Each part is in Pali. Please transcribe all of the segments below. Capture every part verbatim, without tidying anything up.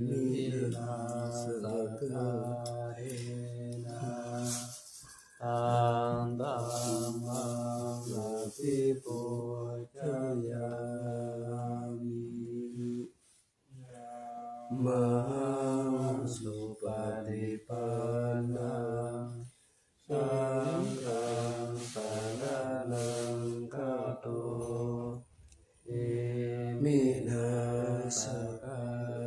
Iminā sakkārena taṃ dhammaṃ abhipūjayāmi. Yāṃ supaṭipannaṃ saṅghaṃ saraṇaṃ gato, iminā sakkārena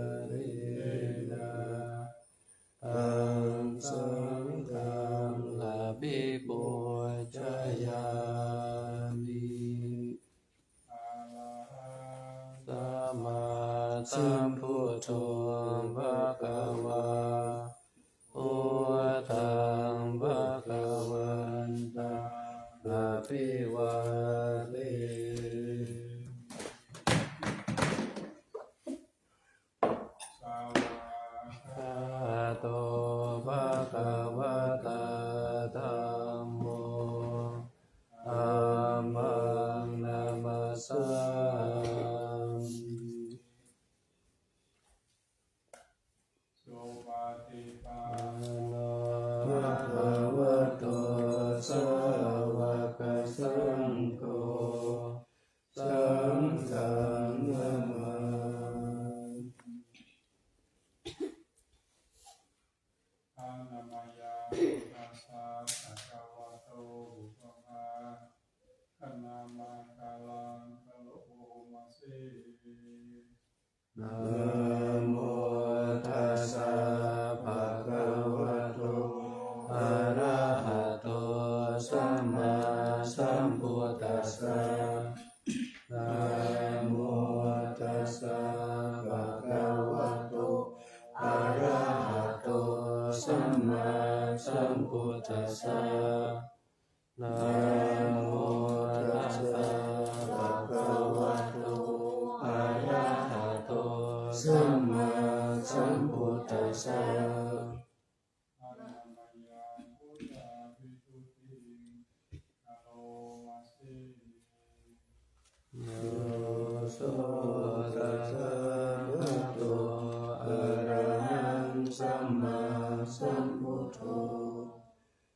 taṃ saṅghaṃ abhipūjayāmi. Arahaṃ sammāsambuddho bhagavā, buddhaṃ bhagavantaṃ abhivādemi. Svākkhāto bhagavatā dhammo, dhammaṃ namassāmi. Supaṭipanno bhagavato sāvakasaṅgho, saṅghaṃ namāmi. Annamayaṃ buddhassa bhagavato pubbabhāganamakāraṃ karoma se. Namo tassa bhagavato arahato sammāsambuddhassa. Namo tassa bhagavato arahato sammāsambuddhassa. Namo tassa bhagavato arahato sammāsambuddhassa. Annamayaṃ buddhābhistutiṃ karoma se. Yo so tathāgato arahaṃ sammāsambuddho,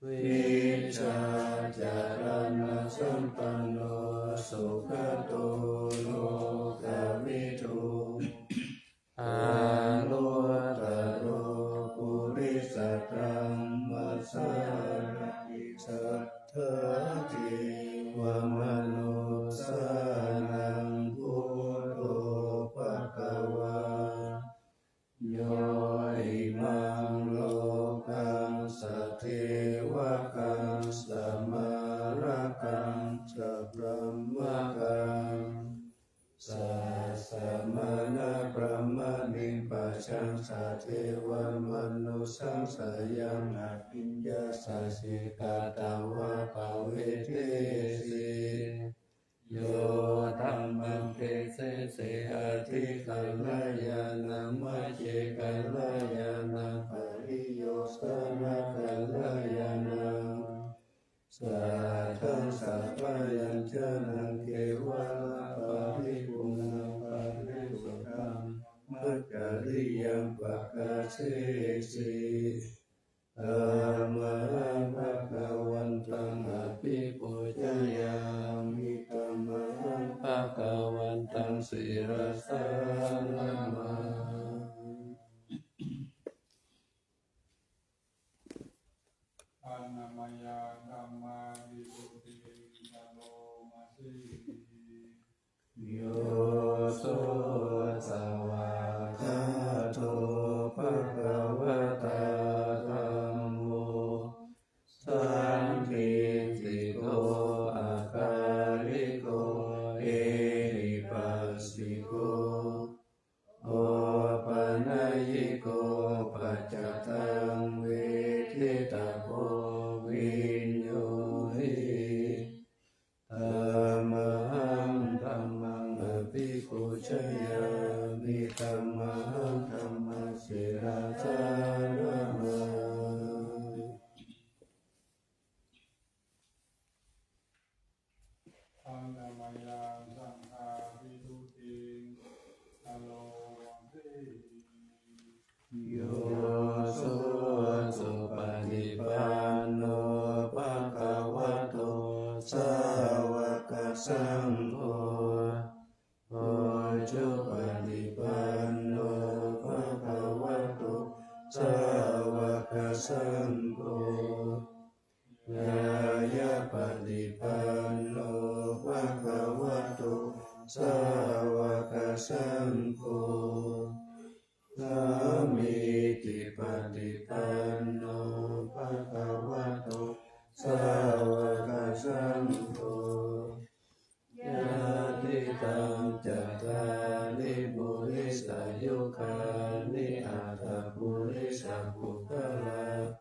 vijjācaraṇasampanno sugato lokavidū, anuttaro purisadammasārathi satthā devamanussānaṃ buddho bhagavā. Yo imaṃ lokaṃ sadevakaṃ samārakaṃ sabrahmakaṃ sassamaṇabrāhmaṇiṃ pajaṃ sadevamanussapāyaṃ abhiññāsaji katvā pavedesi. Yo dhammaṃ desesi adhikareyya majjhikareyya pariyojanākareyya, saddaṃ sabbāyañjanaṃ kevalaparipuṇṇaṃ parisuddhaṃ brahmacariyaṃ pakāsesi. Tamahaṃ bhagavantaṃ abhipūjayāmi. Tamahaṃ bhagavantaṃ sirasā namāmi. Annamayaṃ dhammābhistutiṃ karoma se. Yo so svākkhāto bhagavatā dhammo, sandiṭṭhiko akāliko ehipassiko opanayiko paccattaṃ veditabbo viññūhi. Tamahaṃ dhammaṃ abhipūjayāmi. Tamahaṃ dhammaṃ sirasā namāmi. Annamayaṃ saṅghābhistutiṃ karoma se. Yo so supaṭipanno bhagavato sāvakasaṅgho, ujupaṭipanno bhagavato sāvakasaṅgho, ñāyapaṭipanno bhagavato sāvakasaṅgho, sāmīcipaṭipanno bhagavato sāvakasaṅgho, yadidaṃ cattāri purisayugāni aṭṭha purisapuggalā,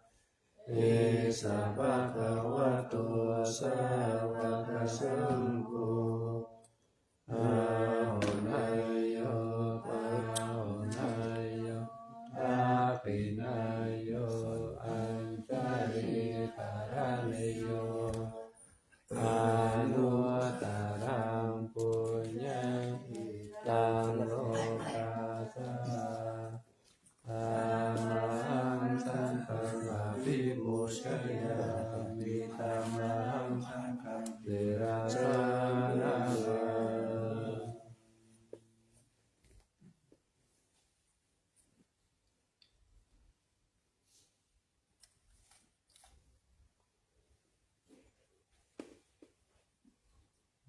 esa bhagavato sāvakasaṅgho, āhuneyyo pāhuneyyo dakkhiṇeyyo añjalikaraṇīyo, anuttaraṃ puññakkhettaṃ lokassāti. Tamahaṃ saṅghaṃ abhipūjayāmi, tamahaṃ saṅghaṃ sirasā namami.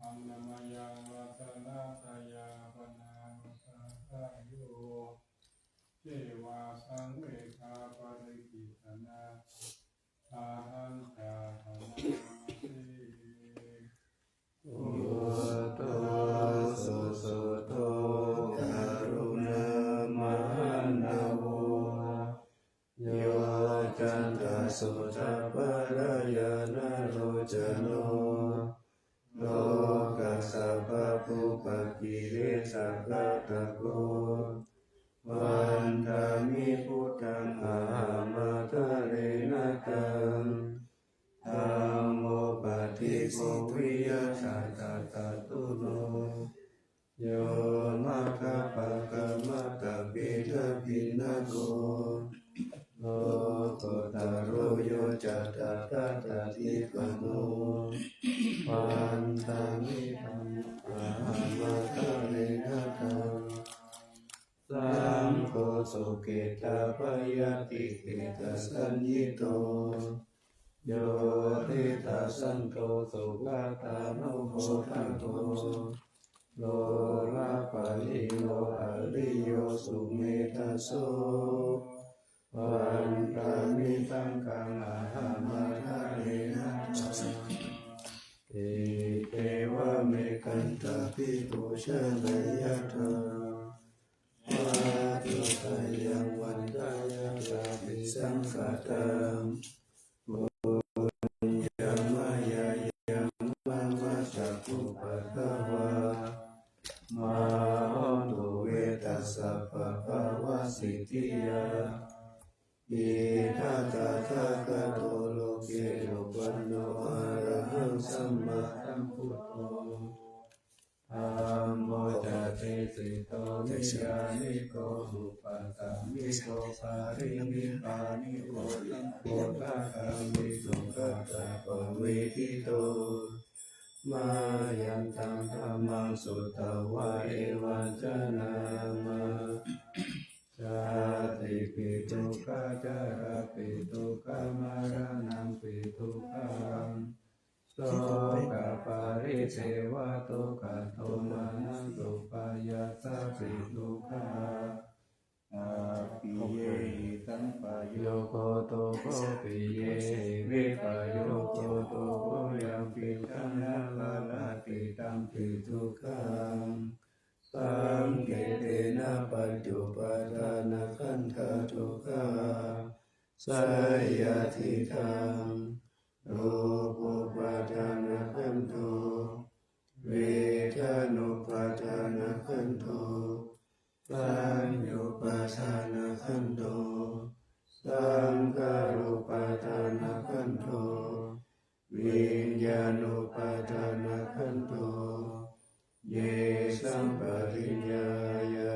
Annamayaṃ ratanattayāpanaṃ, sāraṃ yo ceva saṃvegapaṭicchanna, tahañca bhaṇāmi te. Buddho susuddho karuṇāmahaṇṇavo, yoccantasuddhaparayanalocano, lokassa pāpūpakilesaghātako, vandāmi buddhaṃ ahamattarena taṃ. Dhammo paṭikkho viya tassa catunno, yo maggappakkamatabhidhapiṇṇako, lokuttaro yo ca tathāgatatikāmo, vandāmi dhammaṃ ahamattarena taṃ. Saṅgho sukhetabayātikhetasañhito, yo diṭṭhasanto sugatānugo tato, lokapajjino ariyo sumedhaso, vandāmi saṅghaṃ ahamattarena taṃ. Iccevamekantaṃ bhikkhu janeyya taṃ, vatthusayaṃ vandeyya satisaṅkhataṃ, puññamayā yaṃ mama ca kupaddavā, mā hontu ve tassa pāpavasitiyā. Idha tathāgato loke uppanno arahaṃ sammāsambuddho, dhammo ca desito niyyāniko uppasamiko parinibbāniko tathāgami sugatā pavidito. Mayantaṃ dhammaṃ sutvā evaṃ janāma, jātipi dukkhā jarāpi dukkhā maraṇampi dukkhaṃ, sokaparidevadukkhadomanassupāyāsāpi dukkhā, appiyehi sampayogo dukkho, piyehi vippayogo dukkho, yampicchaṃ na labhati tampi dukkhaṃ, saṅkhittena pañcupādānakkhandhā dukkhā, seyyathidaṃ, rūpupādānakkhandho, vedanupādānakkhandho, saññupādānakkhandho, saṅkhārupādānakkhandho, viññāṇupādānakkhandho, yesaṃ pariññāya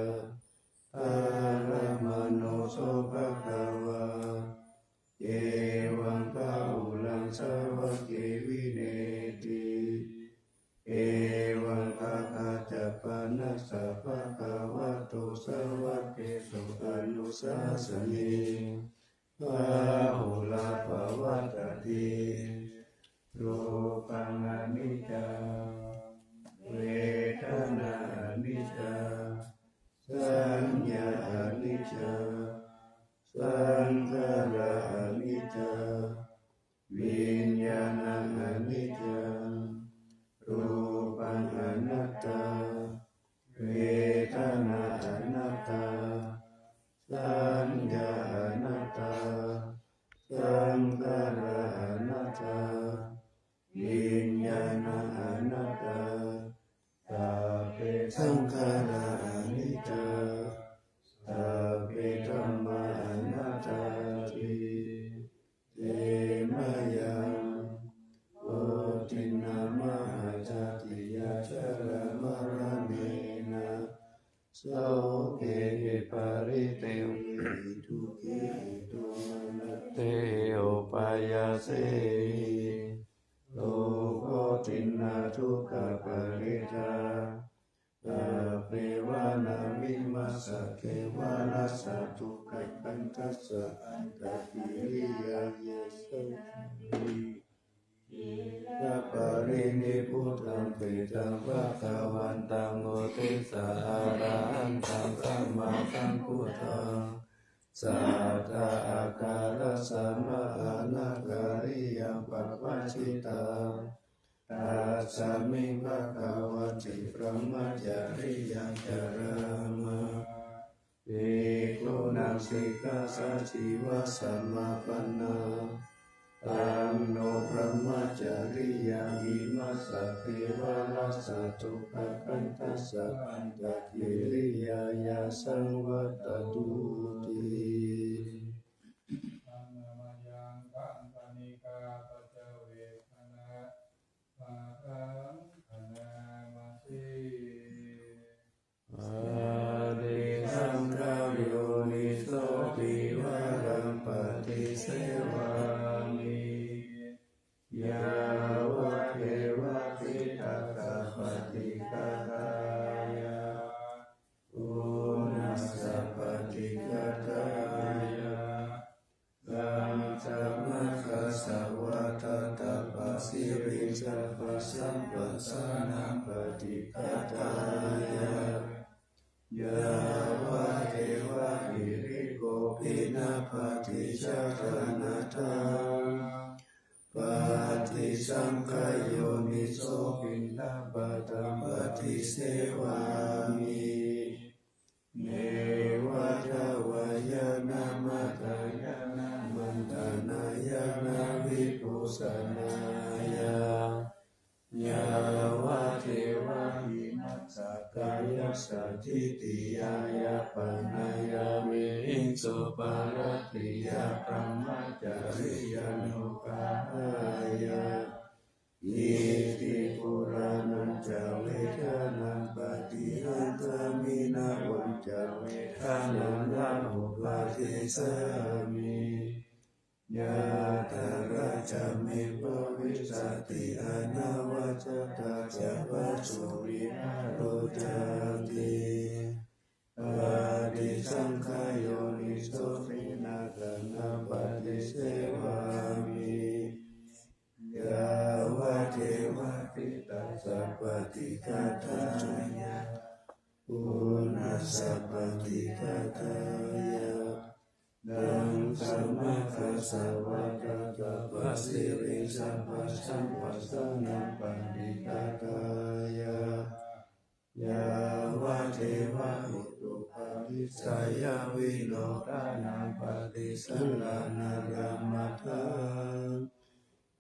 dharamāno so bhagavato sāvakesu anusāsanī bahulā pavattati. Rūpaṃ aniccā, vedanā aniccā, saññā aniccā, saṅkhārā aniccā, viññāṇaṃ aniccaṃ. Rūpaṃ anattā, vedanā anattā, saññā anattā, saṅkhārā anattā, viññāṇaṃ anattā. Sabbe saṅkhārā aniccā, sabbe dhammā anattāti. Te mayaṃ koṭhīnā mahāsatiyā jarāmaraṇena sokehi paridevehi dukkhehi domanassehi upāyāsehi dukkhoṭhīnā dukkhaparittā. Taṃ pevaṇaṃ vimassa kevalassa dukkhakandhassa antakiriyāya saṅkhayi. Etaṃ parinibbutaṃ petāṃ bhagavantaṃ uddissa arahantaṃ sammāsambuddhaṃ satthā ākārassa mahānagariyā pavajjitāṃ. Tasmiṃ bhagavati brahmacariyaṃ carāma. Bhikkhūnaṃ sikkhāsājīvasamāpannā. Taṃ no brahmacariyaṃ vimassa kevalassa dukkhakandhassa antakiriyāya saṃvattatu ti. Handa mayaṃ kaṇikā paccavekkhaṇabhāgaṃ khaṇāma se. Paṭisaṅkhā yoniso tīwaraṃ paṭisevāmi yāvadeva cittassa paṭighātāya pūrṇassa paṭighātāya. Saṅghamajjhassa vādātabbaṃ siriṃ sabbasampadaṃ paṭighātāya yāvadeva hirikopinapaṭicchādanatthaṃ. Paṭisaṅkhā yoniso piṇḍapātaṃ paṭisevāmi neva davāya na madāya na maṇḍanāya na vibhūsanāya yāvadeva imassa kāyassa ṭhitiyā yāpanāya vihiṃsuparatiyā brahmacariyānuggahāya. Iti purāṇañca vedanaṃ paṭihaṅkhāmi navañca vedanaṃ na uppādessāmi. Yātrā ca me bhavissati anavajjatā ca phāsuvihāro cāti. Paṭisaṅkhā yoniso piṇḍakaṇapaṭisevāmi yāvadeva cittassa paṭighātāya pūrṇassa paṭighātāya. Taṃ saṅghamajjhassa vādātabbaṃ siriṃ sabbasampadaṃ paṭighātāya yāvadeva hetupadesayavinodanaṃ paṭisallānārāmatthaṃ.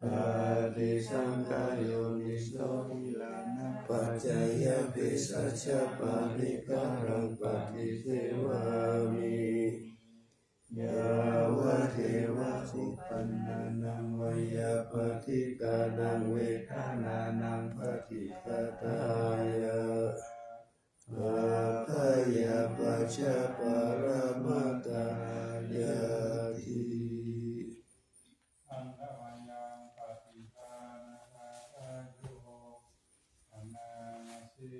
Paṭisaṅkhā yoniso gilānapaccayabhesajjaparikkhāraṃ paṭisevāmi yāvadeva kumbhaṇḍānaṃ veyyābādhikānaṃ vedanānaṃ paṭighātāya abyāpajjhaparamatāyāti. Handa mayaṃ paṭihaṅkhāyo khaṇāma se.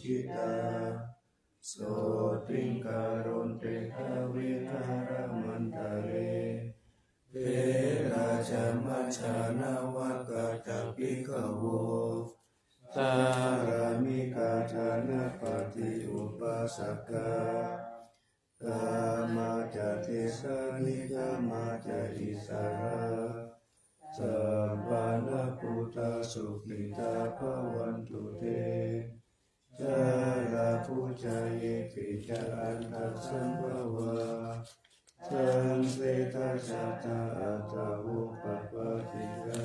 jitā, sotthiṃ karontedha vihāramantare. Therā ca majjhā navakā ca bhikkhavo, sārāmikā dānapatī upāsakā, gāmā ca desā nigamā ca issarā, sappāṇabhūtā sukhitā bhavantu te. Jalābujā yepi ca aṇḍasambhavā, saṃsedajātā athavopapātikā,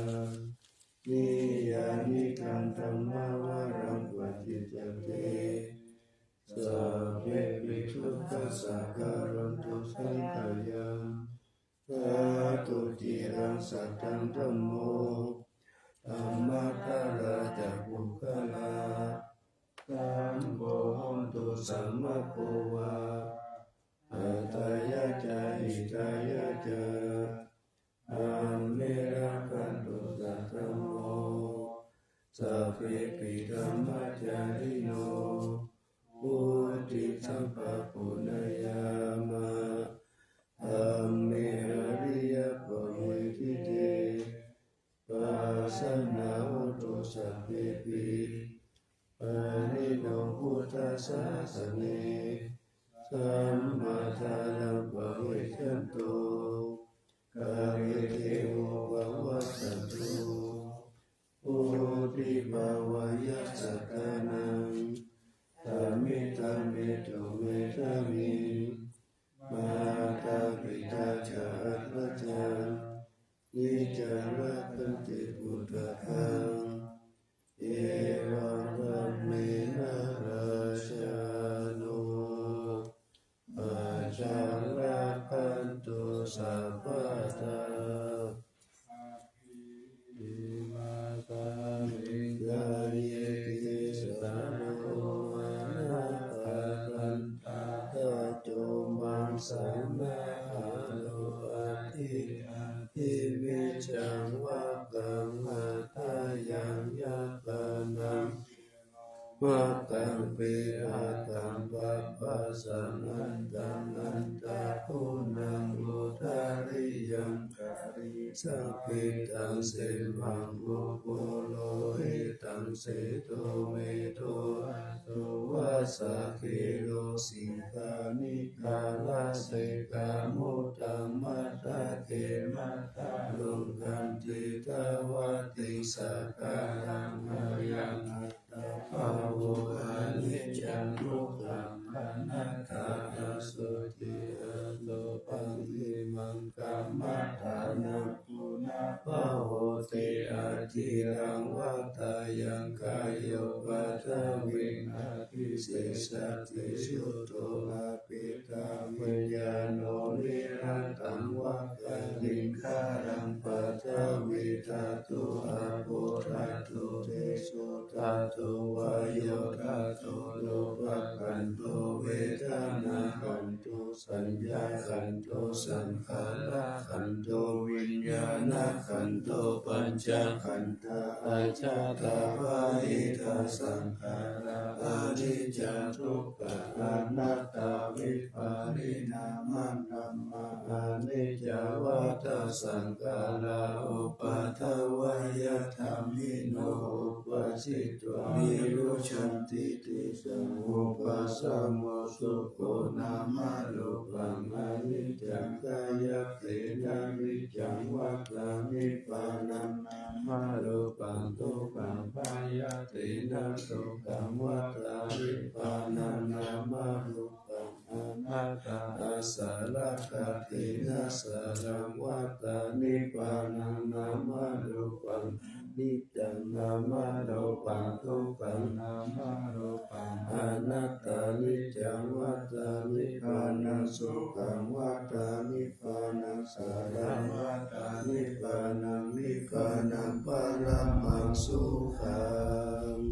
niyyānikaṃ dhammavaraṃ paṭicca te, sabbepi dukkhassa karontu saṅkhayaṃ. Ṭhātu ciraṃ sataṃ dhammo, dhammaddharā ca puggalā, saṅgho hotu samaggo va, atthāya ca hitāya ca. Amhe rakkhatu saddhammo, sabbepi dhammacārino, vuḍḍhiṃ sampāpuṇeyyāma, dhamme ariyappavedite. Pasannā hontu sabbepi, pāṇino buddhasāsane, sammā dhāraṃ pavecchanto, kāle devo pavassatu. Vuḍḍhibhāvāya sattānaṃ, dhamme dhamme tu medhāviṃ, mātā pitā ca atrajaṃ, niccaṃ rakkhanti puttakaṃ, evaṃ dhammena rājāno, pajaṃ rakkhantu sabbadā. Imasmiṃ kāye tisso āso nāgā, tisso pādaseṭṭho maṃ samāgamuṃ, ādi miccaṃ vaggaṃ hatayaṃ yakkhānaṃ, vaggaṃ pihataṃ pabbasaṃ, antaṃ antaguṇaṃ udariyaṃ, giriṃ sampītaṃ sīmaṃ, ugguru lohitaṃ sito, medo aso vassa khīlo, siṅghāṇikā rajikā, mudamādakeṇadā, rohanti tavatimā sakkāraṃ, ayaṃ atta bhāvo, aniccaṃ dukkhaṃ anattā, āsuci asopagihaṃ, kammadānaṃ punabbhavoti, aciraṃ vaḍḍhāyaṃ kāyo, paṭhaviṃ adhisessati, chuddho appedāviññāṇo, nirataṃ vā kaliṅgaraṃ, paṭhavī dhātu, āpo dhātu, tejo dhātu, vāyo dhātu, rūpakkhandho, vedanākkhandho, saññākkhandho, saṅkhārakkhandho, viññāṇakkhandho, pañcakkhandhā, ajjhattabahiddhā saṅkhārā, aniccā dukkā anattā, vipariṇāmadhammā, aniccā vata saṅkhārā, uppādavayadhammino, uppajjitvā nirujjhanti, tesaṃ vūpasamo sukho. Nāmarūpaṃ aniccaṃ, kāyasena niccaṃ, vata nibbānaṃ, nāmarūpaṃ dukkhaṃ, bhayāti na sukhaṃ, vata nibbānaṃ, nāmarūpaṃ anattā, āsaraṃ kāti na saraṃ, vata nibbānaṃ, nāmarūpaṃ niccaṃ, nāmarūpaṃ dukkhaṃ, nāmarūpaṃ anattā, niccaṃ vata nibbānaṃ, sukhaṃ vata nibbānaṃ, saraṃ vata nibbānaṃ, nibbānaṃ paramaṃ sukhaṃ.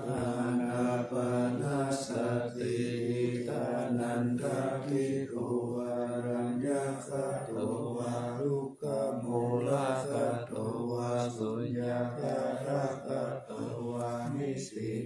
Ānāpānasati. Ānanda bhikkhu vā, araññagato vā, rukkhamūlagato vā, suññāgāraga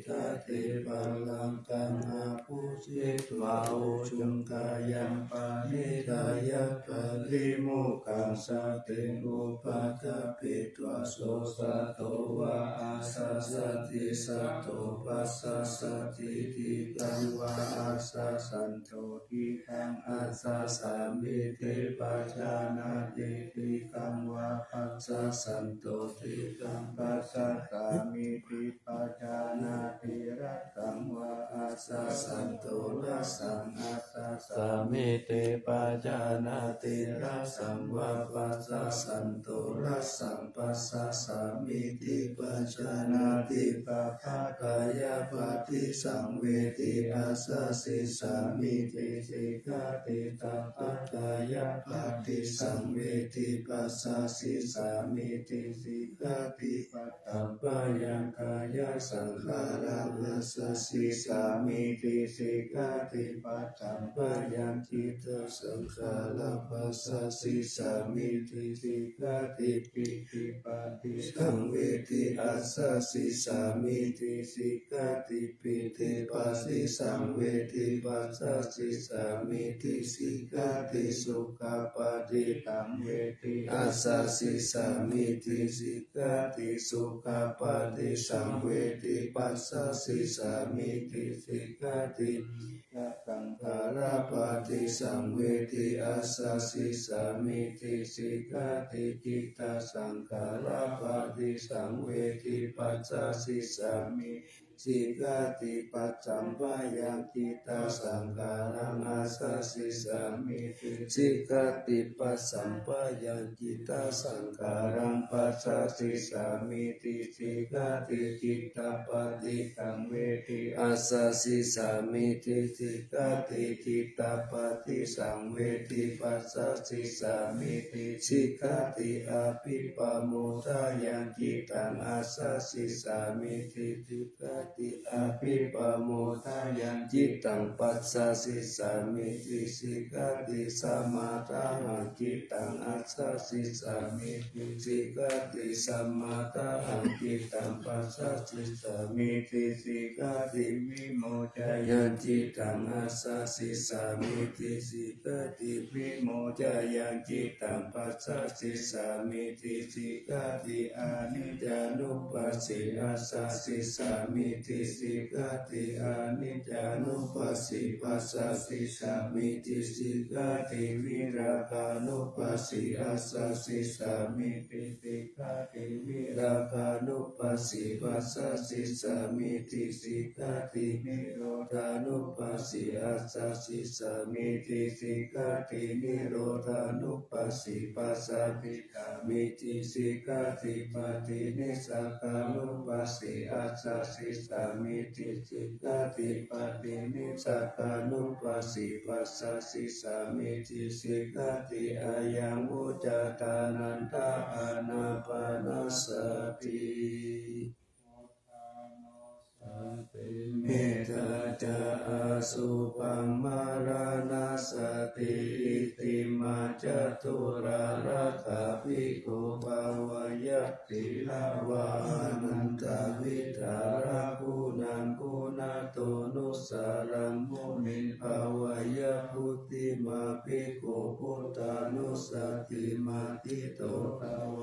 Khati pallaṅkaṃ abhujitvā ujuṃ kāyaṃ paṇidhāya paṭimokkhāya satiṃ upaṭṭhapetvā so sato vā assa sati sato passa sati diṭṭhaṃ vā assa santo diṭṭhaṃ assasāmīti pajānāti diṭṭhaṃ vā passa santo diṭṭhaṃ passasāmīti pajānāti rajjaṃ vā assa santo rajjaṃ assasāmīti pajānāti rajjaṃ vā passa santo rajjaṃ passasāmīti pajānāti pabhātayā paṭisaṃvedi assasisāmīti sikkhāti tattha kāyapaṭisaṃvedi passasisāmīti sikkhāti paṭṭhapāyā kāyasaṅkhārā passasisāmīti sikkhāti paṭṭhapāyā cittasaṅkhārā passasisāmīti sikkhāti pītipaṭisaṃvedi assasisāmīti sikkhāti pītipaṭisaṃvedi passasisāmīti sikkhāti sukhapaṭisaṃvedi assasisāmīti sikkhāti sukhapaṭisaṃvedi passasisāmīti sikkhāti cittasaṅkhārā paṭisaṃvedi assasisāmīti sikkhāti cittasaṅkhārā paṭisaṃvedi passasisāmīti sikkhāti paṭṭhapāyā cittasaṅkhārā assasisāmīti sikkhāti paṭṭhapāyā cittasaṅkhārā passasisāmīti sikkhāti cittapaṭisaṃvedi assasisāmīti sikkhāti cittapaṭisaṃvedi passasisāmīti sikkhāti abhipamodāya cittaṃ assasisāmīti sikkhāti abhipamodāya cittaṃ passasisāmīti sikkhāti samaddāya cittaṃ assasisāmīti sikkhāti samaddāya cittaṃ passasisāmīti sikkhāti vimocchāya cittaṃ assasisāmīti sikkhāti vimocchāya cittaṃ passasisāmīti sikkhāti aniccānupassī assasisāmīti sikkhāti aniccānupassī passasisāmīti sikkhāti virāgānupassī assasisāmīti sikkhāti virāgānupassī passasisāmīti sikkhāti nirodhānupassī assasisāmīti sikkhāti nirodhānupassī passasi sāmīti sikkhāti paṭinissagānupassī assasisāmīti sikkhāti paṭinissagānupassī passasisāmīti sikkhāti ayaṃ vuccatā ānanda ānāpānasati. Mettā ca asubhaṃ maraṇassati. Itimā catulālākkā bhikkhū bhāvaye sīlavā ānandavidhārā guṇaguṇato nusaraṃ muniṃ bhāvaye bhūtimā bhikkhū buddhanussatī matthito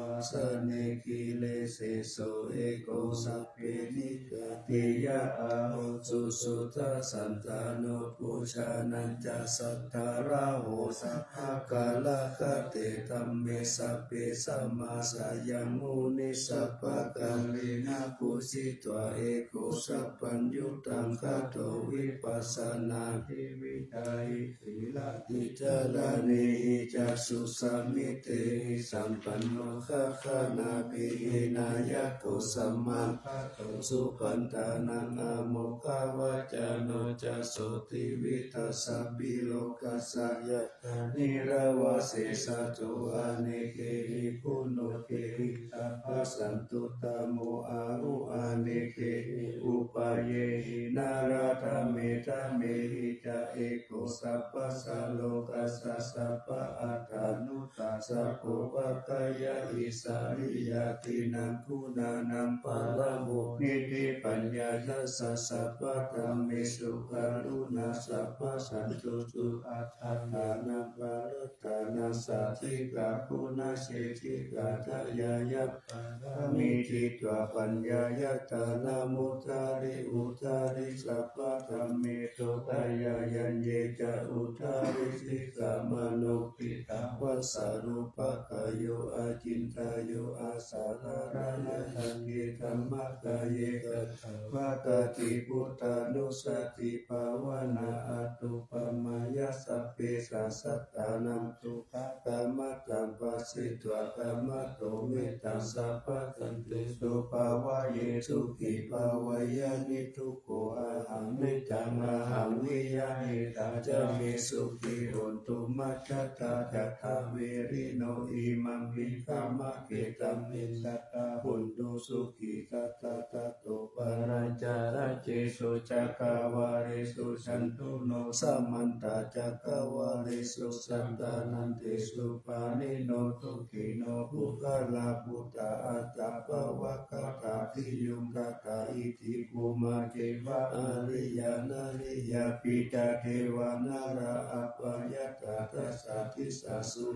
dvāsane giriseso eko sabbe nissaggiye ahuṃ susuddhasantano pujanañca saddharāho sabbakārakate dhamme sabbe samāsayaṃ muni sabbakālena pūjitvā eko sabbaññutaṃ gato vipassanā tividhāhi sīlādicāraṇehi cāsu samitehi sampanno gaganavidhino nāyako samāgato supaṇṇānaṃ āmoghavaccino ca so tividhasapilokassa yattha nirava sesato anekehi guṇokehi sabbasantuttamo āhu anekehi upayehi nālādhamedhamehi ca eko sabbasā lokassa sabba attanudassako paggayahi sāriyādīnaṃ guṇānaṃ paramo nitipaññāya sabbadhammesu karuṇā sabbasantusu attānaṃ parittaṃ sādhikā guṇasīlī dāyāya pāramī jitā paññāya dānamuddari uddari sabbadhammesu dāyāya ye ca uddari sikkhāmaṇo pitaṃ vassarūpakāyo acintayyo asadarāya saṅgidhammakāye katvāna paṭibujjhānussatibhāvanā anuppamāya sabbesaṃ sattānaṃ dukkhakamataṃ pāsitvā kamato mettaṃ sabbasantesu bhāvaye sukhī bhāvaye niddukkho ahaṃ micchaṃ ahaṃ viyā etā ca me sukhī hontu majjhattā ca dāverino imaṃ vītameketaṃ me sadā hontu sukhī sadā. Tato pālā ca rājesu cakkavāḷesu cātuloko samantā cakkavāḷesu sattantaṃ desu pāṇino sukhino puggalā bhūtā attabhāvagatā bhiyuggatā iti bhummā devā ariyā nariyāpi ca devā nalā apayantaṃ dasatisāsu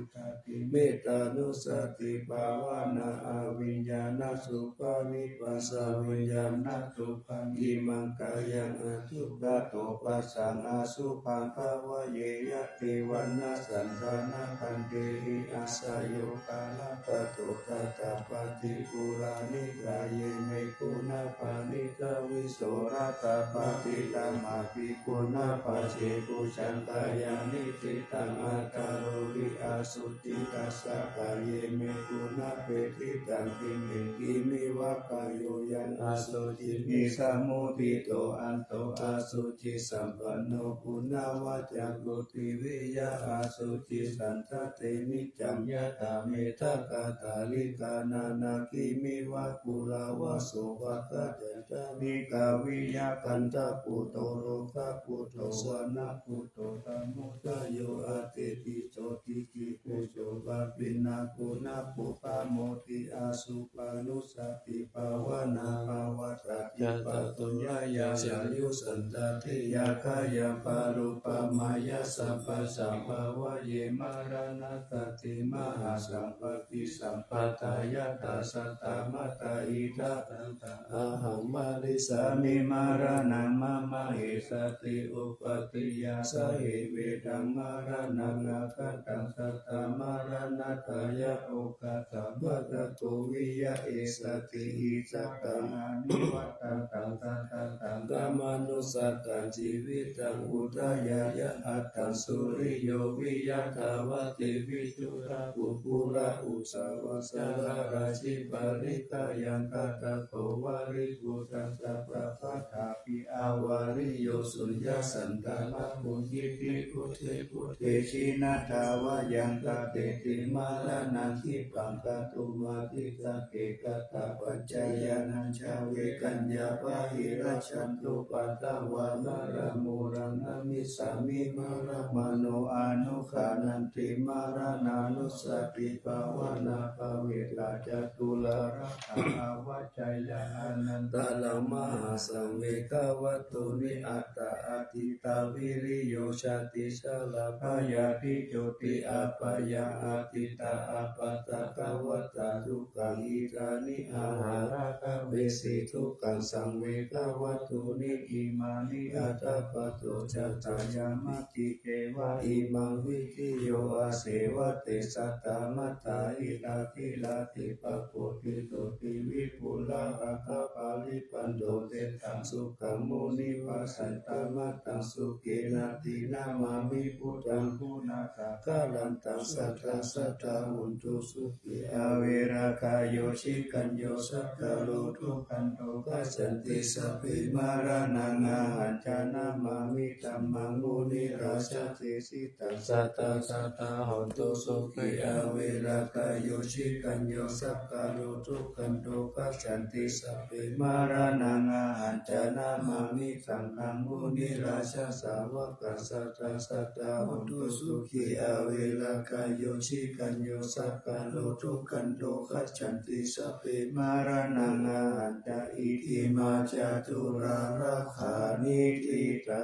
mettānussatibhāvanā abhiññānasubhāvibhāsā viññānasubhāviṃ imaṃ kāyaṃ adukkhato passaṃ asubhaṃ bhāvaye. Yadidaṃ na saṅghānaṃ khantehi asayokā labhato tathāppaṭi purāṇikāye me guṇā paṇītā visuddhā pratittamāpi guṇā paccekujjhaṃ kāyaṃ niṭṭhitaṃ akārohi asuciṃ tassa kāye me guṇā pethitaṃ. Kimme kiṃ miva kāyo yaṃ asuciṃ nisammuddhito anto asucisampanno guṇavaccaṃ pruthiviyā asuciṃ saṅghate niccaṃ yathā me ṭhākathalikā nānā kiṃ miva phullavaso vakkacañca nikaviyā gandhabbuddho lokhabbuddho vanabbuddho tanudayo attepi sotthi ki pucco pāpiṇā guṇapuggaṃ motthi asubhānussatibhāvanā pavattati pāturayaṃ sāyuṃ santāti yathāyaṃ pāṇuppamāya sabbasaṃ bhāvaye. Maraṇassati mahāsampatti sampadā yattha saddamattā idha taṃ taṃ ahaṃ marissāmi maraṇaṃ mama essati upatthiyā sahe vedaṃ maraṇaṃ aggaṭaṃ saddamaraṇatthāya oghatiṃ pāturahu viyā essati icchataṃ anivattataṃ sattataṃ khamānu sataṃ jīvitaṃ udayāya aṭṭhaṃsu riyo viya dhavati viduttā puggalā uṭṭhavā saḷārājī parittayaṃ katako vārivuddaṃ sabbadhapi avariyo suññasantānamuñcitti buddhe buddhe jiññatha vā yaṃ taṃ teti maraṇaṃ khippaṃ kātumatthite kattapaccayānañca vegaññā bāhirajjhattupaddavā maramūlaṃ namissāmi maramāno anugghaṇanti maraṇānussatibhāvanā bhāvitā ca dullabhā avajjeyya anantaṃ mahāsaṃ vegavatthuni aṭṭha atītā viriyo jāti jarā byādhi jotī apāyā atītā ābādhā kavā dukkhā idāni ahaṃ rakkhaṃ vesi dukkhaṃ saṃ vegavatthuni imāni aṭṭha patto ca tayāmathi ceva imaṃ vidiyo asevate saddamattā idha gilāne pakoti sotthi vipullā aggapparivaṇṇo teṭṭhaṃ sukhaṃ munivaravacanaṃ sukhena dinamāmi buddhaṃ guṇasaṅ garantaṃ sadā sadā hontu sukhī averā kāyo jikañño saṅgaro dukkanto gacchanti sabbe maraṇaṃ ahañca namāmi dhammaṃ munirājadesitaṃ. Sadā sadā hontu sukhī averā kāyo citañño saṅkaro dukkhando gacchanti. Sabbe maraṇaṃ ahañca namāmi saṅghaṃ munirājasāvakaṃ. Sadā sadā hontu sukhī averā kāyo citañño saṅkaro dukkhando gacchanti. Sabbe maraṇaṃ ahañca itimā caturā rakkhaṇe diṭṭhā.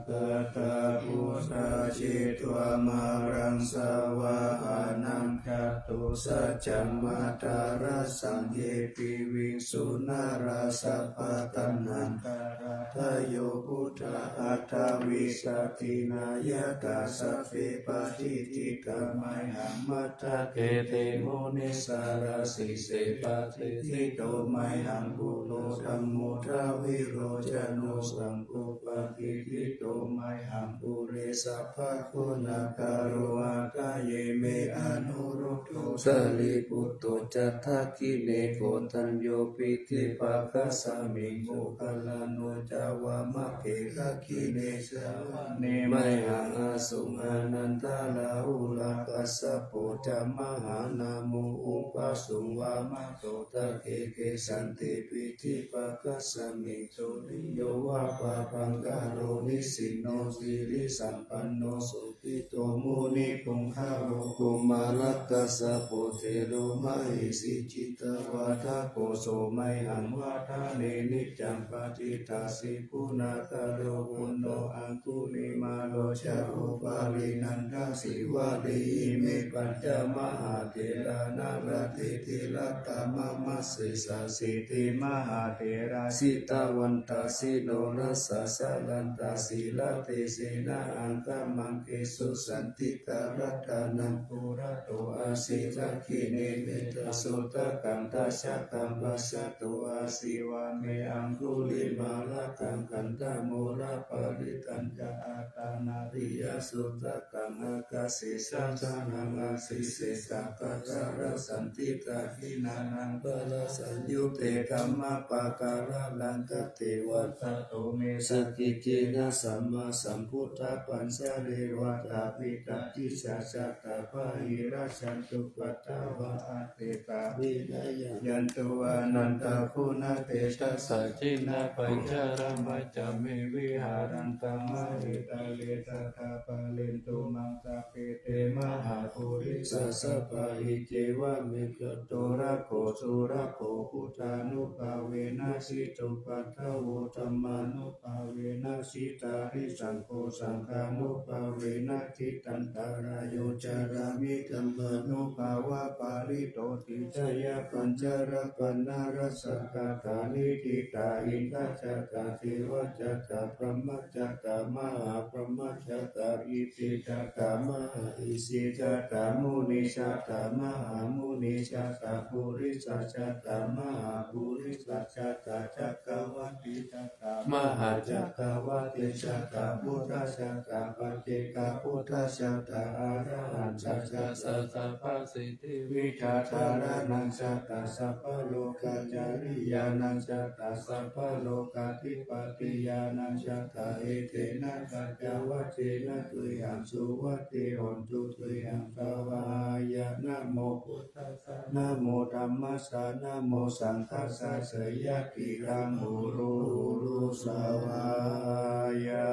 Gatā buddhā jetvā māraṃ savāhanaṃ catusaccāmatarasaṃ ye piviṃsu narāsabhā. Taṇhaṅkarādayo buddhā aṭṭhavīsati nāyakā sabbe patiṭṭhitā mayhaṃ matthake te munissarā. Sīse patiṭṭhito mayhaṃ buddho dhammo dvilocano saṅgho patiṭṭhito mayhaṃ ure sabbaguṇākaro. Hadaye me anuruddho sārīputto ca dakkhiṇe koṇḍañño piṭṭhibhāgasmiṃ moggallāno ca vāmake. Dakkhiṇe savane mayhaṃ āsuṃ ānandarāhulā kassapo ca mahānāmo ubhāsuṃ vāmasotake. Kesante piṭṭhibhāgasmiṃ suriyo va pabhaṅkaro nisinno sirisampanno sobhito munipuṅgavo. Kumārakassapo thero mahesī cittavādako so mayhaṃ vadane niccaṃ patiṭṭhāsi guṇākaro. Puṇṇo aṅgulimālo ca upālī nandasīvalī ime pañca mahātherā naḷāgire tilakkā mama. Sesāsīti mahātherā jitavantā jinorasā jalantā sīlatejena aṅgamaṅgesu saṇṭhitā. Ratanaṃ purato āsi dakkhiṇe mettasuttakaṃ dhajaggaṃ pacchato āsi vāme aṅgulimālakaṃ. Khandhamoraparittañca āṭānāṭiyasuttakaṃ ākāse chadanaṃ āsi sesā pākārasaṇṭhitā. Jinānaṃ parasaṃyutte dhammapākāralaṅkate vasato me sakiccena sammāsambuddhapañjare. Vātapittādisañjātā bāhirajjhattupaddavā aseṭṭhā vinayaṃ yantu anantaguṇatejasā. Jinapañjaramajjha me viharantaṃ mahītale sadā pālentu maṃ sabbe te mahāpurisāsabhā. Iccevameva gato rakkho surakkho buddhānubhāvena jitupaddavo dhammānubhāvena jitārisaṅgho saṅghānubhāvena jitantarāyo carāmi dhammānubhāvapālito. Tisayapañjarapaṇṇarasakkaṭṭhāni diṭṭhā indajātā devajātā brahmajātā mahābrahmajātā isijātā mahāisijātā munijātā mahāmunijātā purisajātā mahāpurisajātā cakkavātijātā mahācakkavātijātā buddhajātā paccekabuddhajātā arahantajātā sabbasi ṭṭhivijjādharānañjātā sabbalokācariyānañjātā sabbalokādhipatiyānañjātā etena saccavajjena tuyhaṃ suvatthi hotu. Tuyhaṃ svāhāya. Namo buddhassa, namo dhammassa, namo saṅghassa. Jayatilaṃ horo horo svāhāya.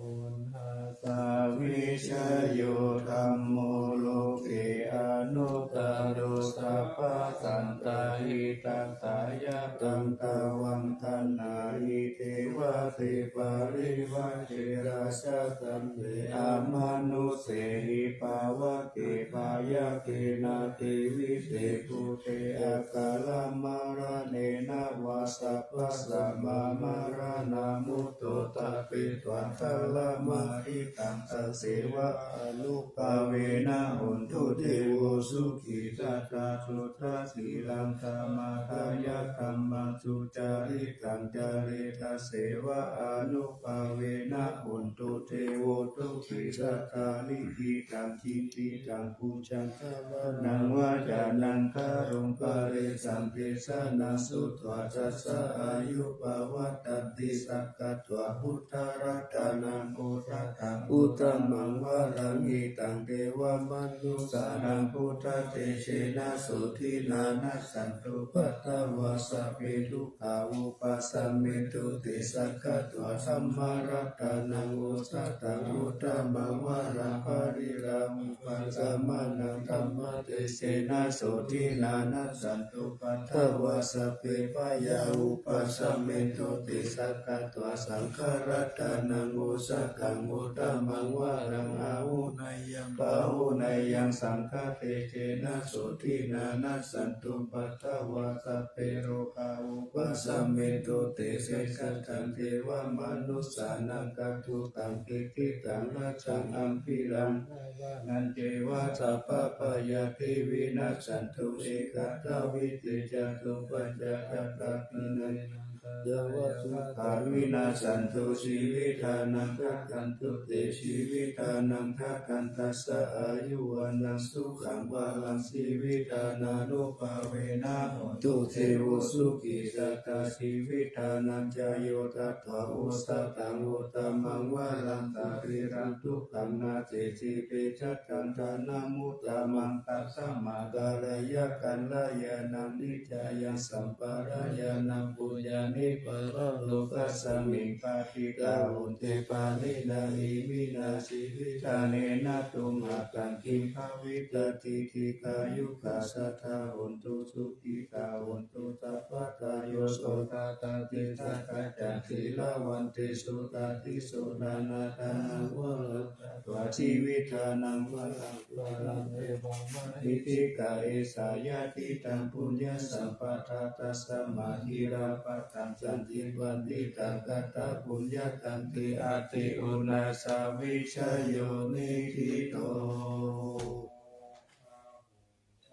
Uṇhassa vijayo dhammo loke anuttaro sabbasantahitassāya taṃ tvaṃ gaṇhāhi devate parivajjena. Yasassante amanussehi pāvake byagghe nātividhe bhūte akalamaraṇena vā sabbasmā mārānaṃ mutto tappetvā kālamāritaṃ, tasevā ānubhāvena hotu devo sukhī. Sadā suddhasīlaṃ samādāya dhammaṃ sucaritaṃ care, tasevā ānubhāvena hotu devo sukhī. Sadā likhitaṃ cintitaṃ pūjaṃ sravanaṃ vācanaṃ garuṃ, paresaṃ desanaṃ sutvā, sassā āyū pavaḍḍhanti. Sakkatvā buddharatanaṃ osathaṃ uttamaṃ varaṃ, hitaṃ devamanussānaṃ buddhatejena sotthinā, nassantupaddavā sabbe dukkhā vūpasamentu te. Sakkatvā dhammaratanaṃ osathaṃ uttamaṃ varaṃ, pariḷāhūpasamanaṃ dhammatejena sotthinā, nassantupaddavā sabbe bhayā vūpasamentu te. Sakkatvā saṅgharatanaṃ osathaṃ uttamaṃ varaṃ, āhuneyyaṃ pāhuneyyaṃ saṅghatejena sotthinā, nassantupaddavā sabbe rogā vūpasamentu te. Sesānaṃ devamanussānaṃ atthukaṃ diṭṭhitaṃ rājānaṃ ambhiraṃ, nānānañceva sabbabhayāpi vinassantu, ekadā vītī catuppañca attāpi nāyasakā yāva sukhā vinassantu jīvitanaṃ. Dadantu te jīvitanaṃ dadantassa āyu vaṇṇaṃ sukhaṃ balaṃ, jīvitadānubhāvena hotu devo sukhī. Sadā jīvitadañca yo tatvā osathaṃ uttamaṃ varaṃ, sariṃ dukkhānasseti petānaṃ dhanamuttamaṃ, tasmā kālāya kalyāṇaṃ niccāya sampādāya, na puññāni paralokasmiṃ pāpitā honti pāṇinā. Iminā jīvitane nātthumataṃ kiṃ bhavissatīti, dīghāyukā sadā hontu sukhitā hontu sabbadā. Yo sottha atthi sakkacca sīlavantesu, tathīso nāna dhanaṃ varaṃ datvā jīvitadaṃ balaṃ, paraṃ evaṃ mahīti, kāyesāya ṭhitaṃ puññasampadā, tasmā sīlabbataṃ sandipatita katā puññakkhamti. Atthi uṇhissavijayo niṭṭhito.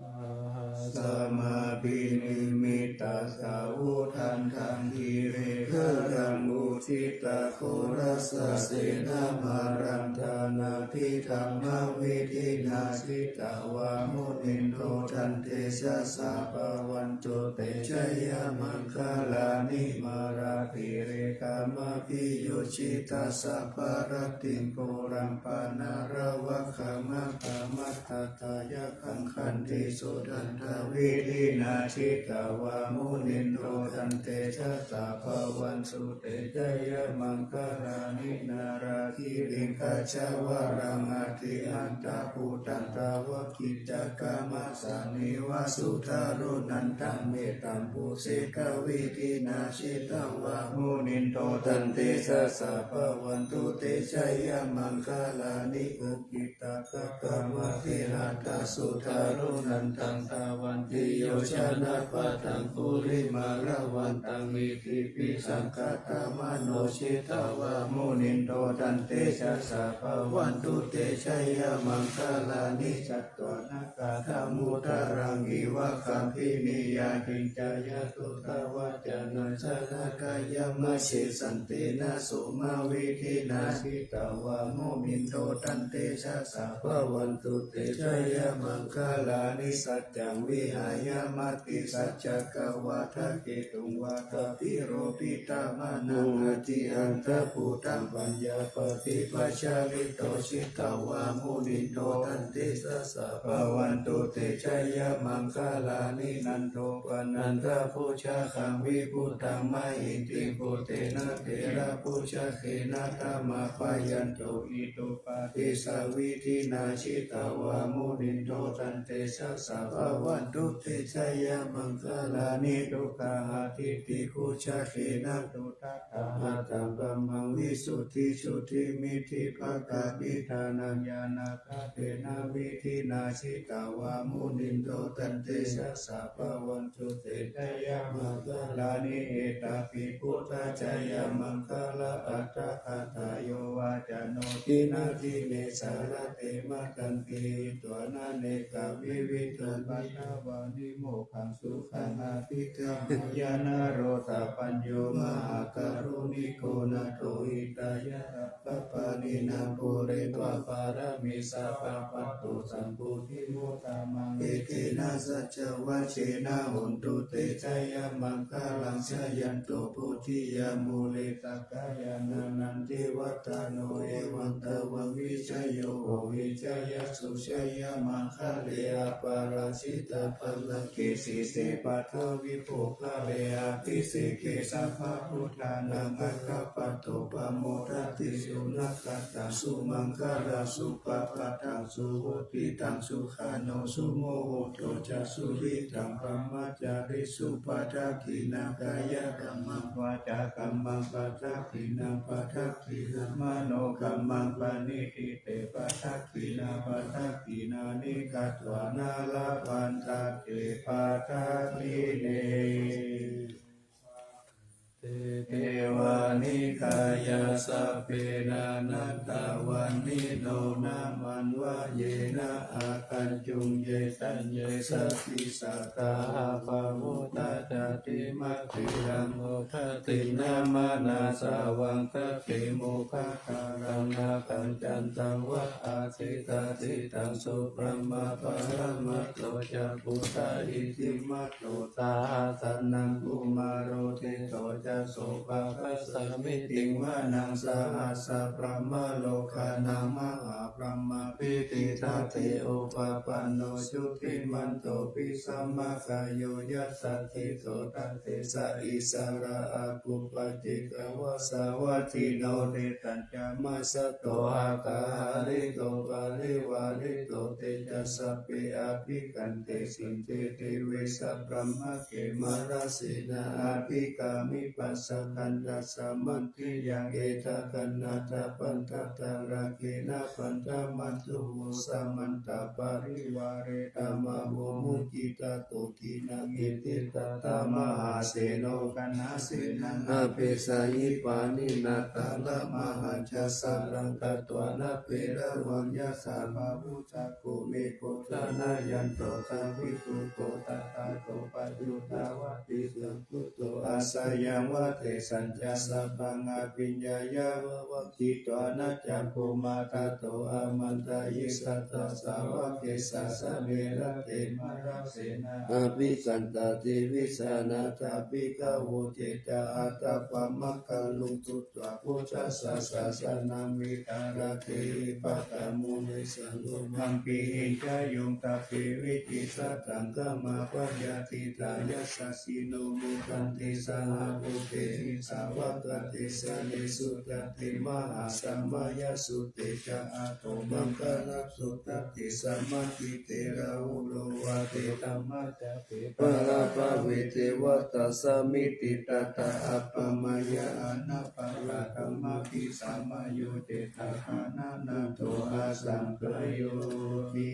Sahassamabhinimmitasāvudhantaṃ, girigajaṃ uditaghorasasenamāraṃ, dānādidhammavidhinā jitavā munindo, tantejasā bhavatu te jayamaṅgalāni. Mārātirekamabhiyujjhitasabbarattiṃ, ghorampanāḷavakamakkhamathaddhayak khaṃ, khantīsudantavidhinā jitavā munindo, tantejasā bhavatu te jayamaṅgalāni. Nāḷāgiriṃ gajavaraṃ atimattabhūtaṃ, dāvaggicakkamasanīva sudāruṇantaṃ, mettambusekavidhinā jitavā munindo, tantejasā bhavatu te jayamaṅgalāni. Ukkhi ttakhaggamatihatthasudāruṇantaṃ, dhāvantiyojanapathaṅgulimālavantaṃ, iddhībhisaṅkhatamano jitavā munindo, tantejasā bhavatu te jayamaṅgalāni. Catuṇāgandham udaraṃ iva gabbhinīyā, ciñcāya duṭṭhavacanaṃ janakāyamajjhe, santena somavidhinā jitavā munindo, tantejasā bhavatu te jayamaṅgalāni. Saccaṃ vihāya matisaccakavādaketuṃ, vādābhiropitamanaṃ atiandhabhūtaṃ, paññāpadīpajalito jitavā munindo, tantejasā bhavatu te jayamaṅgalāni. Nandopanandabhujagaṃ vibudhaṃ mahiddhiṃ, puttena therabhujagena damāpayanto, iddhūpadesavidhinā jitavā munindo, tantejasā bhavatu te jayamaṅgalāni. Duggāhadiṭṭhibhujagena sudaṭṭha Taṃ brahmaṃ visuddhijutimiddhibakābhidhānaṃ ñāṇāgadena vidhinā jitavā munindo tantejasā bhavatu te jayamaṅgalāni. Etāpi buddhajayamaṅgalaaṭṭhagāthā yo vācano dinadine sarate matandī hitvānanekavividhāni cupaddavāni mokkhaṃ sukhaṃ adhigameyya naro sapañño. Mahākāruṇiko nātho hitāya sabbapāṇinaṃ pūretvā pāramī sabbā patto sambodhimuttamaṃ. Etena saccavajjena hotu te jayamaṅgalaṃ. Jayanto bodhiyā mūle sakyānaṃ nandivaḍḍhano evaṃ tvaṃ vijayo hohi jayassu jayamaṅgale. Aparājitapallaṅke sīse paṭhavipokkhare abhiseke sabbabuddhānaṃ aggappatto pamodati. Sunakkhattaṃ sumaṅgalaṃ supabhātaṃ suhuṭṭhitaṃ sukhaṇo sumuhutto ca suyiṭṭhaṃ brahmacārisu. Padakkhiṇaṃ kāyakammaṃ vācākammaṃ padakkhiṇaṃ padakkhiṇaṃ manokammaṃ paṇidhī te padakkhiṇā padakkhiṇāni katvāna labhantatthe padakkhiṇe. Te devanikāyā sabbe nānattavaṇṇino nāmanvayena āgañchuṃ ye caññe sadisā saha pavutthajātimatthiraṃ oghatiṇṇamanāsavaṃ gatimukhasāraṃ nāgaṃ candaṃva asitātitaṃ. So brahmā paramatto ca puttā iddhimato saha sanaṅkumāro tisso ca sopāga samitiṃ vanaṃ. Sahassabrahmalokānaṃ mahābrahmābhitiṭṭhati upapanno jutimanto bhismākāyo yasassi so. Tantejā issarā apuppajjitvā sāvajjino tesañca majjhato akāharito parivārito. Te ca sabbe abhikkante sinde deve sabrahmake mārasenā abhikkāmi. Pacchañhañca mandiyaṃ etha gaṇhatha bandhatha rāgena bandhamatthu vo samantā parivāretha mā vo muñcittha sotthinnaṃ. Iti tattha mahāseno kaṇhasenaṃ apesayi pāṇinā talamāhacca saraṃ katvāna bheravaṃ. Yassa pāvussako megho thanayanto savijjuko tadā so paccudāvatti saṅkuddho asayaṃvate. Tañca sabbaṃ abhiññāya vavakkhitvāna cakkhumā tato āmantayi satthā sāvake sāsane rate. Mārasenā abhikkantā te vijānātha bhikkhavo. Te ca ātappamakaruṃ sutvā buddhassa sāsanaṃ. Vītarāgehi pakkāmuṃ nesaṃ lomampi iñjayuṃ. Sabbe vijitasaṅgāmā bhayātītā yasassino modanti saha bhūtehi sāvakā te janesutāti. Mahāsamayasutte ca ātappamakaruṃ sutvā bhikkhavo samāditte. Rāhulo vācedhammaca te pāpaggahe devatā samitiṃ tattha appamāya anappagadāma. Abhisamāyo cetvā gandhānaṃ dvārasaṅkhayoti.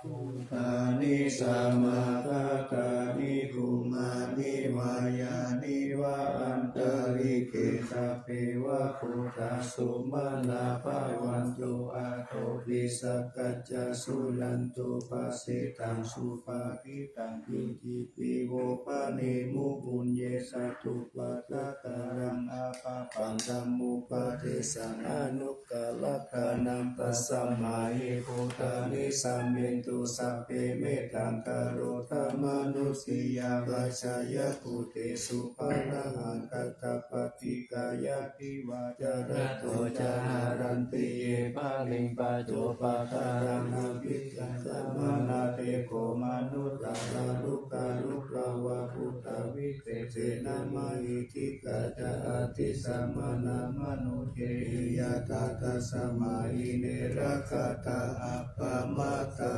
Bhūtāni samāgatāni bhummāni vā yāni va antalikkhe sabbeva bhūtā sumanā bhavantu athopi sakkacca suṇantu bhāsitaṃ. Subhāsitaṃ suciṃ pi vo pāṇemu bhuñje satthupāsakānaṃ appattampaṃ dhammupadesaṃ anuttaraṃ gaṇhaṃ. Tasmā hi bhūtā nisāmentu sabbe mettaṃ karotha mānusiyā pajāya bhūtesu pāṇahaṃ. Katapaṭikāyā divā ca ratto ca haranti ye baliṃ paccopakāraṃ abhikkantā. Samānā te kho manussā kāruññacittā vibhūtā vise sena mahiddhikā ca ādisāvakā manussehi yathā. Tasmā hi ne rakkhatha appamattā.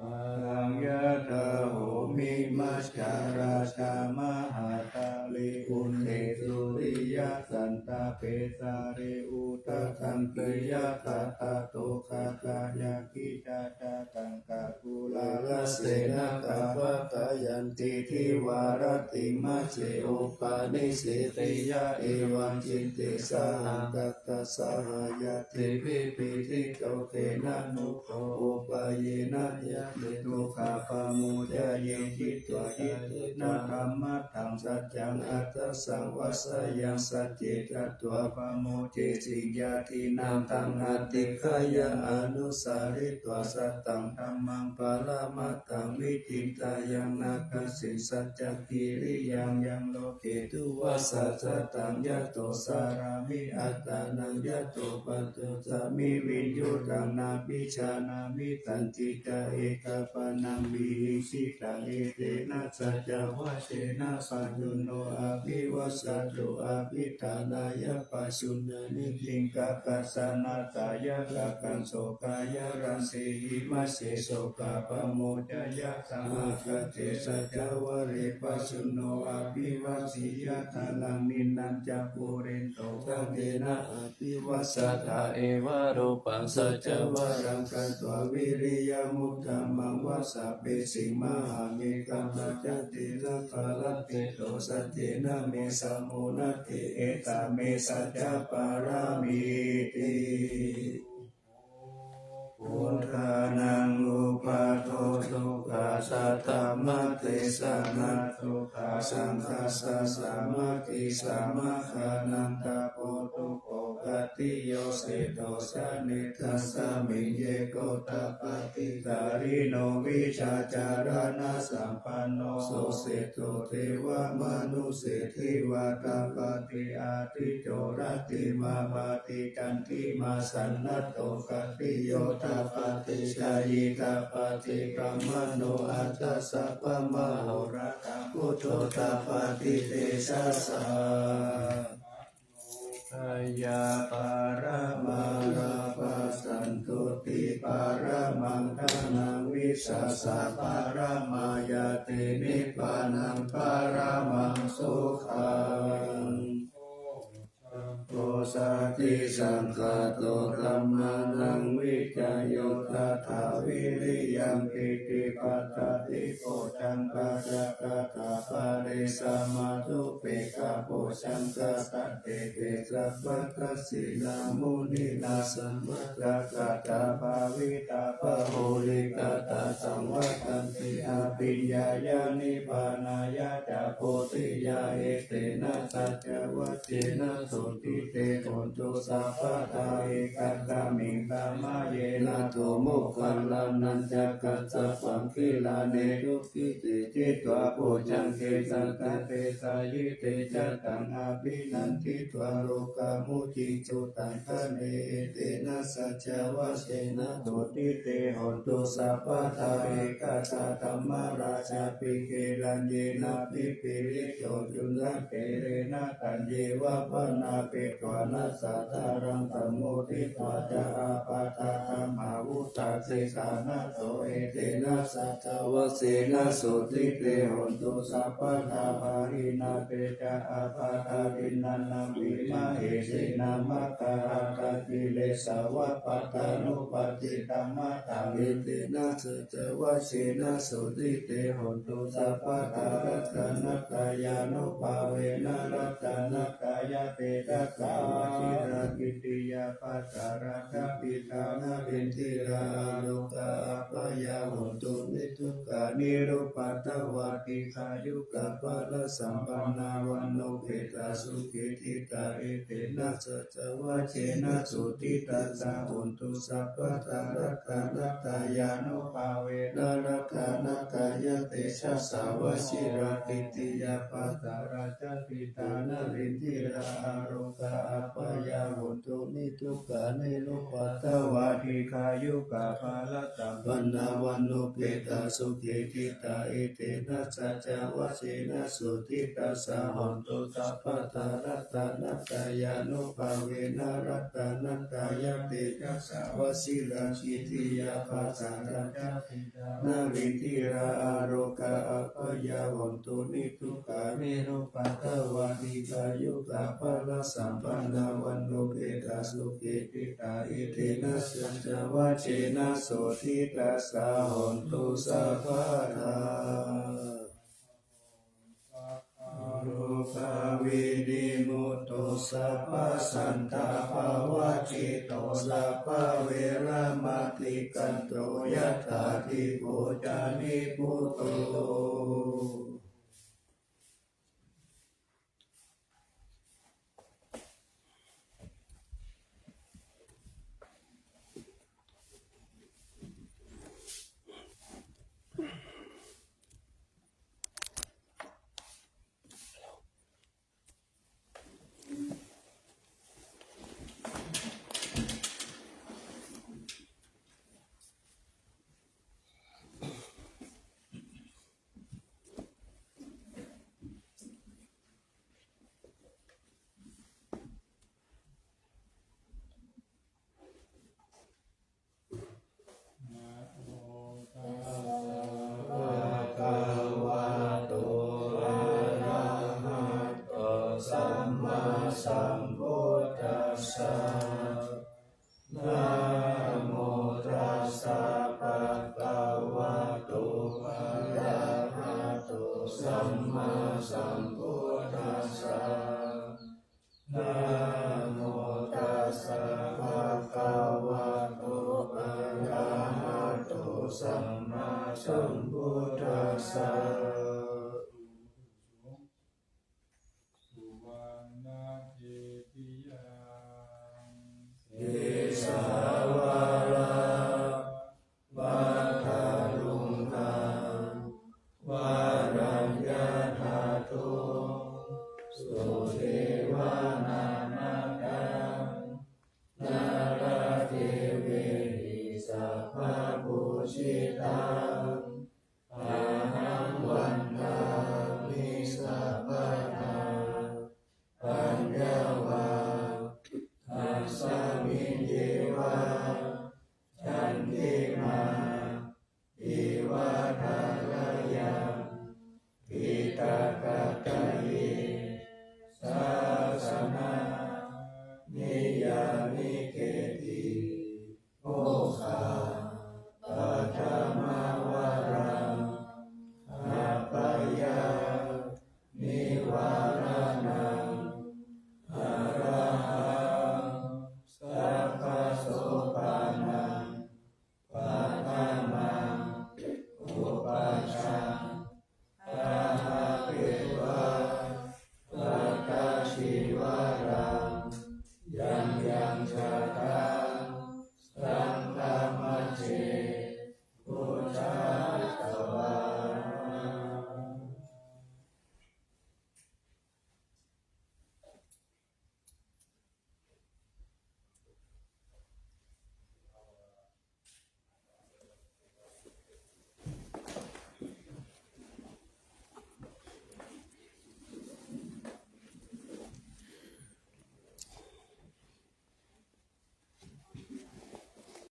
Balaṃ yathā bhūmi majjharā ca mahā Vesālī uttakaṅkhiyathā, tato gatā yāgicā ca taṅkhakuḷārasenā, kāppaṭayanti divā rattiṃ majjhe, upanīsati yā evaṃ citte sahagatā, saha ñātibhi pīḷito khemanubrūhaye. Yena yāce dukkhā pamuccaye, jitā yitena dhammatthaṃ saccaṃ atthasavassayaṃ, sacce katvā pamuccesi ñātīnaṃ, taṃ adhikkāya anusaritvā, sataṃ dhammaṃ paramatthaṃ vicindeyya, na kañci saccakiriyaṃ yaṃ loke duvvassa sataṃ. Yato carāmi attānaṃ, yato paṭicchāmi viññūhaṃ, nābhijānāmi taññidaṃ, ekapāṇaṃ vihiṃsitaṃ. Etena saccavajjena, pajjunno abhivāsatu, abhiṭhānāya pajjunna, niccaṃ kappasāna. Tayārahaṃ sokāya rajjesi, majjhe sokā pamuccaya, samāgatte saccavajje, pajjunno abhivāsi, yathālaṃ ninnañca pūrentu, santena abhivāsato. Evarūpaṃ saccavajjena, katvā vīriyamuttamaṃ, vajjaggicakkamasanīva, saccaṃ vajjati na pavattito, saccena me samo natthi, etā me saccapāramīti. Buddhānaṃ uppādo, dukkhassa dhammadesanā, dukkhā saṅghassa sāmaggī, samaggānaṃ tapo dukkho, khatiyo seṭṭho jāne, tasmiṃ ye gotta paṭiggaṇhino, vijjācaraṇasampanno, so seṭṭho devamanusse deva, tapati ādicco rattimābhāti candimā, sannaddho khatiyo tapati jhāyī tapati brāhmaṇo, atha sabbamahorattiṃ buddho tapati tejasā. Kaya paramā lābhā, santuṭṭhī paramaṃ dhanaṃ, vissāsā paramā ñātī, nibbānaṃ paramaṃ sukhaṃ. Bodhisatthi saṅkhāto dhammānaṃ vicayo tathā, viriyaṃ pīti passaddhi bojjhaṅgā ca tathāpare samādhupekkhabojjhaṅgā sattete sabbadassinā muninā sammadakkhātā bhāvitā bahulīkatā saṃvattanti abhiññāya nibbānāya ca bodhiyā. Etena saccavajjena sotthi te hotu sabbadā. Ekasmiṃ samaye nātho moggallānañca kassapaṃ gilāne dukkhite jitvā bojjhaṅge satta desayi. Te ca taṃ abhinanditvā rogā mucciṃsu taṅkhaṇe. Etena saccavajjena sotthi te hotu sabbadā. Ekadā dhammarājāpi gelaññenābhipīḷito cundattherena taññeva bhaṇāpetvāna sādaraṃ sammoditvā ca ābādhā tamhā vuṭṭhāsi ṭhānaso. Etena saccavajjena sotthi te hotu sabbadā. Pahīnā te ca ābādhā tiṇṇannampi mahesinaṃ maggāhatakilesāva pattānuppattidhammataṃ. Etena saccavajjena sotthi te hotu sabbadā. Ratanattayānubhāvena ratanattayatejasā vajirakittiyā pākārañca tiṭṭhā narindirā arogā abyāpajjhā hontu niddukkha niruppaddavā dīghāyukā balasampannā vaṇṇopetāsukhī ṭhitā. Etena saccavajjena sotthi tathā hotu sabbadā. Ratanattayānubhāvena ratanattayatejasā vajirakittiyā pākārañca tiṭṭhā narindirā arogā abyāpajjhā hontu niddukkha niruppaddavā dīghāyukā balasampannā vaṇṇopetāsukhī ṭhitā. Etena saccavajjena sotthi tathā hotu sabbadā. Ratanattayānubhāvena ratanattayatejasā vajirakittiyā pākārañca tiṭṭhā narindirā arogā abyāpajjhā hontu niddukkhamā, nirupādā vā dīghāyukā balāsampannā vaṇṇaṃ upādhitāti. Etena saccavajjena sotthī tassā hontu sabbadā. Rogāvinimutto sabbasantāpavajjito sabbaveramatikkanto yathādhikko ca nibbuto. Namo tassa bhagavato arahato sammāsambuddhassa. Namo tassa bhagavato arahato sammāsambuddhassa. Namo tassa bhagavato arahato sammāsambuddhassa. Suvaṇṇakkhettaṃ Kesavā Vātaruṇṇaṃ Varaññātato Sodevanamataṃ Nāḷāgiriṃ Sabrahmapūjitaṃ